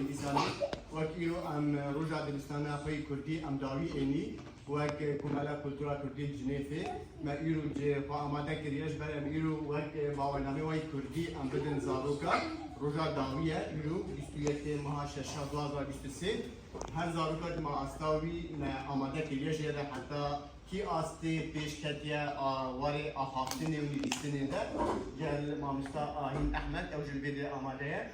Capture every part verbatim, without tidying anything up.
Dîsanê, wek îro em roja dibistana xwe yê kurdî em dawî ênî, wek Komela Kultura Kurdî Cinêfê, me îro cihê xwe amade kiriye, ji ber em îro wek bawernamê wê kurdî em bidin zaroka. Roja dawî ye, îro bîst û yekê meha şeşa du hazar bîst û sê. Her zaroka dima asta wî me amade kiriye, jê re heta kî astê pêş ketiye a warê axaftinê û nivîstinê de, gel mamosta Ahîn Ehmed, ew jî li vê de amade ye.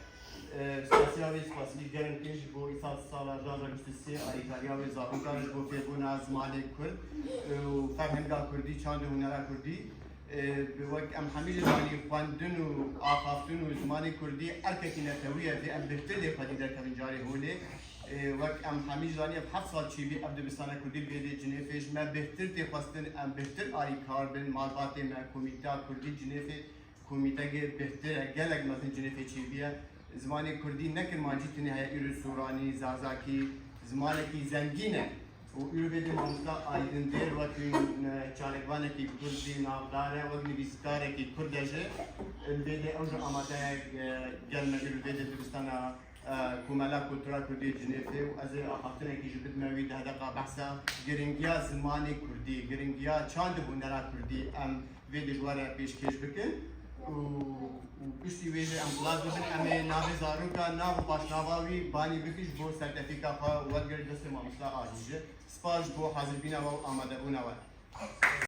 E, spasiya wê spasî germ kir ji bo îsal sala du hazar bîst û sê alîkariya wê zarokan ji bo fêrbûna zimanê kurd, e, û ferhenga kurdî, çand û hunera kurdî. E, bi wek em hemî jî zanî xwendin û axaftin û zimanê kurdî erkekî netewî ye, vê em bêhtir lê xwedî derkevin carê holê. E, wek em hemî jî zanî ev heft sal çêbî ev dibistana kurdî li vê dê Cinêfê ji me bêhtir tê xwestin, em bêhtir alîkar bin, malbatê me, komîteya kurdî Cinêfê, komîteke bêhtir e, gelek mezin Cinêfê çêbî ye. Zimanê kurdî ne kirmancî tenê heye, îro soranî, zazakî, zimanekî zengîn e. Û îro vê dê mamosta Aydin Dêr wek, e, çalakvanekî kurdî navdar e, wek nivîskarekî kurd e jî. Li vê dê ew jî amade ye, e, gel me îro vê dê dibistana, e, Komela Kultura Kurdî Cinêfê û ez ê axaftinekî jî bidime wî, deh deqa behsa giringiya zimanê kurdî, giringiya çand û hunera kurdî em vê dê ji we re pêşkêş bikin û, û piştî wê jî em xelas bibin, em ê navê zaroka, nav û paşnava wî banî bikin ji bo sertefîka xwe wergirin destê mamosta Aydin jî. Spas ji bo hazirbîna we û amadebûna we.